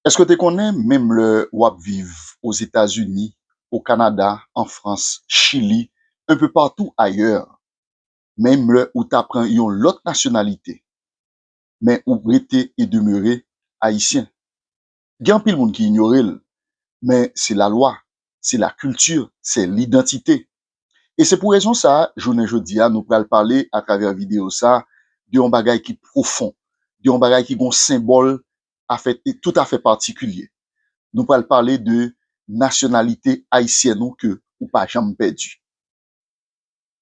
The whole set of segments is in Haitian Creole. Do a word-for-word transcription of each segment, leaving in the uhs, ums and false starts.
Èske w te konnen, menm lè w ap viv Ozetazini, o Kanada, an Frans, Chili, enpe patou ayè, menm lè ou ta pran yon lòt nasyonalite, men ou rete e demere ayisyen? Gen anpil moun ki inyore l, men se lalwa, se lakilti, se lidantite. E se pou rezon sa a, jounen jodi a, nou pral pale atravè videyo sa a de yon bagay ki pwofon, de yon bagay ki gen yon senbòl afè, toutafè patikilye. Nou pral pale de nasyonalite ayisyèn ou ke ou pa janm pèdi.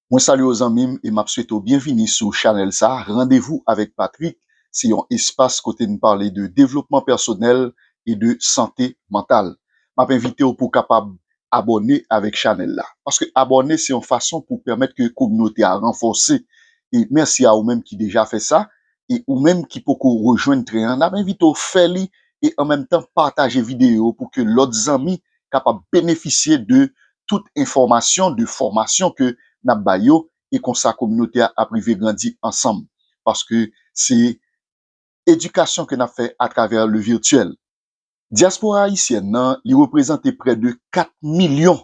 Mwen salye w zanmi m e m ap swete w byenvini sou chanèl sa a, Randevou avèk Patrick. Se yon espas kote n pale de devlopman pèsonèl e de sante mantal. M ap envite w pou w kapab abòne avèk chanèl la. Paske abòne se yon fason pou pèmèt ke kominote a ranfòse. E mèsi a ou menm ki deja fè sa. E ou menm ki poko rejwenn tren an, n ap envite w fè li e an menm tan pataje videyo pou ke lòt zanmi kapab benefisye de tout enfòmasyon, de fòmasyon ke n ap ba yo, e konsa kominote a ap rive grandi ansanm. Paske se edikasyon ke n ap fè atravè le virtyèl. Dyaspora ayisyèn nan, li reprezante prè de kat milyon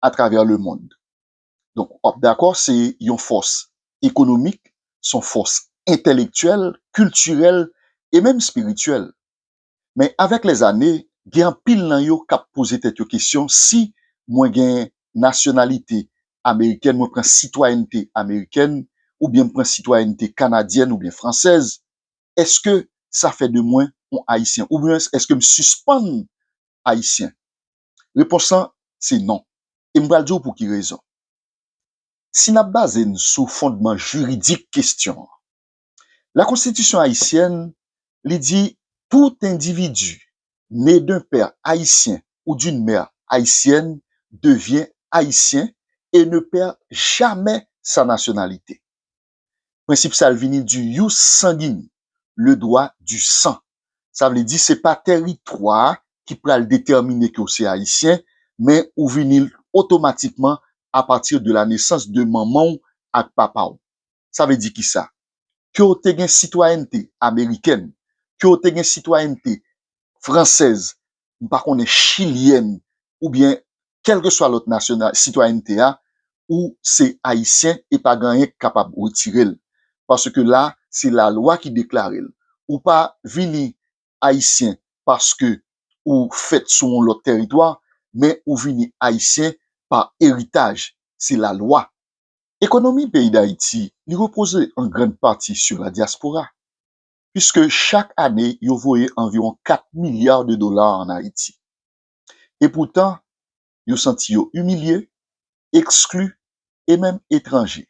atravè le mond. Donk, w ap dakò, se yon fòs ekonomik, se yon fòs entèlektyèl, kiltirèl e menm espirityèl. Men avèk lèzane, gen anpil nan yo k ap poze tèt yo kesyon si mwen gen nasyonalite amerikèn, mwen pran sitwayènte amerikèn, oubyen m pran sitwayènte kanadyèn oubyen fransèz, èske sa fè de mwen yon Ayisyen? Oubyen èske m sispann Ayisyen? Repons lan, se non. E m pral di w pou ki rezon. Si n ap baze n sou fondman jiridik kesyon an, la Constitution haïtienne, li di, tout individu né d'un père haïtien ou d'une mère haïtienne devient haïtien et ne perd jamais sa nationalité. Prensip sa a vini di ius sanguinis, le droit du sang. Sa vle di se pa tèritwa ki pral detèmine ke w se ayisyen, men ou vini l otomatikman apati de la nesans de manman w ak papa w. Sa vle di kisa? Ke w te gen sitwayènte amerikèn, ke w te gen sitwayènte fransèz, m pa konnen, chilyèn, oubyen kèlkeswa lòt nasyonal, sitwayènte a, ou se ayisyen e pa gen anyen k kapab retire l. Paske la, se lalwa ki deklare l. Ou pa vini ayisyen paske ou fèt sou yon lòt tèritwa, men ou vini ayisyen pa eritaj, se lalwa. Ekonomi peyi Dayiti, li repoze an grann pati sou la dyaspora, piske chak ane, yo voye anviwon kat milya de dola ann Ayiti. E poutan, yo santi yo imilye, ekskli e menm etranje.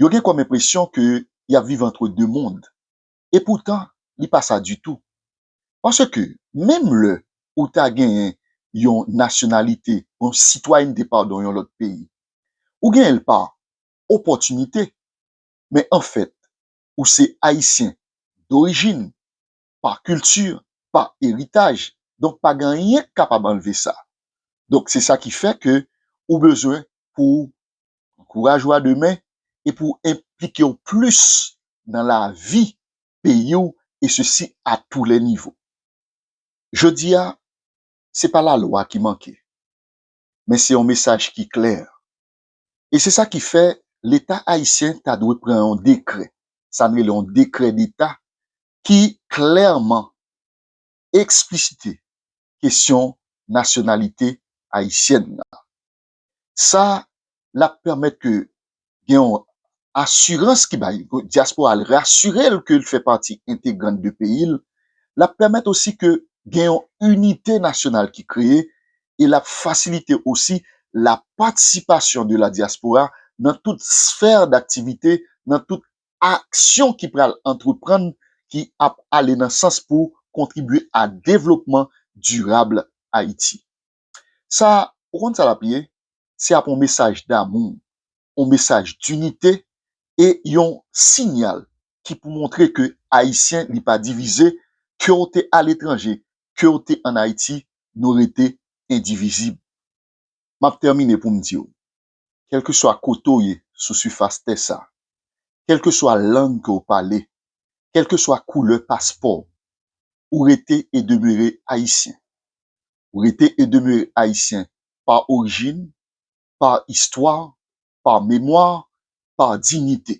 Yo gen kòm enpresyon ke y ap viv entre deux mondes. E poutan, li pa sa ditou. Paske, menm lè ou ta genyen yon nasyonalite, yon sitwayènte, padon, yon lòt peyi, ou genyen l pa opòtinite. Men anfèt, ou se ayisyen dorijin, pa kilti, pa eritaj. Donk, pa gen anyen k kapab anlve sa. Donk, se sa ki fè ke ou bezwen pou ankouraje w a demen e pou enplike w plis nan lavi peyi w, e sesi a tou lè nivo. Jodi a, se pa lalwa ki manke, men se yon mesaj ki klè. E se sa ki fè Leta ayisyen ta dwe pran yon dekrè, sa n rele yon dekrè deta, ki klèman eksplisite kesyon nasyonalite ayisyèn nan. Sa, l ap pèmèt ke gen yon asirans ki bay dyaspora a, l rasire l ke l fè pati entegran de peyi l, l ap pèmèt osi ke gen yon inite nasyonal ki kreye, e l ap fasilite osi la patisipasyon de la diaspora nan tout sfè daktivite, nan tout aksyon ki pral antreprann, ki ap ale nan sans pou kontribye a devlopman dirab Ayiti. Sa, ou konn sa l ap ye? Se ap yon mesaj damou, yon mesaj dinite e yon siyal ki pou montre ke Ayisyen li pa divize, ke w te aletranje, ke w te ann Ayiti, nou rete endivizib. M ap tèmine pou m di w, kèlkeswa kote w ye sou sifas tè sa, Kèlkeswa lang ke w pale, kèlkeswa koulè paspò w, ou rete e demere ayisyen. Ou rete e demere ayisyen pa orijin, pa istwa, pa memwa, pa diyite.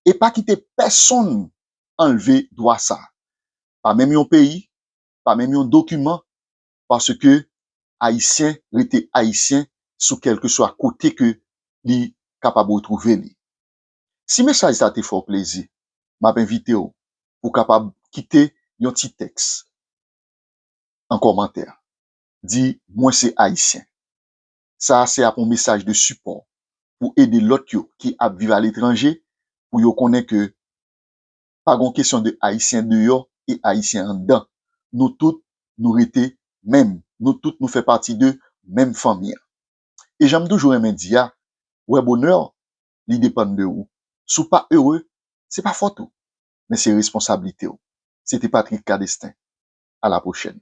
E pa kite pèsonn anlve dwa sa. Pa menm yon peyi, pa menm yon dokiman, paske ayisyen rete ayisyen sou kèlkeswa kote ke li kapab retwouve li. Si mesaj sa te fè w plezi, m ap envite w pou w kapab kite yon ti tèks an kòmantè. Di, "Mwen se ayisyen." Sa a se ap yon mesaj de sipò pou ede lòt yo ki ap viv aletranje, pou yo konnen ke pa gon kesyon de ayisyen deyò e ayisyen anndan. Nou tout, nou rete menm. Nou tout, nou fè pati de menm fanmi an. E jan m toujou renmen di a, wè bonè, li depann de ou. Si w pa ere, se pa fòt ou, men se responsablite w. Se te Patrick Cadestin. A la pwochèn.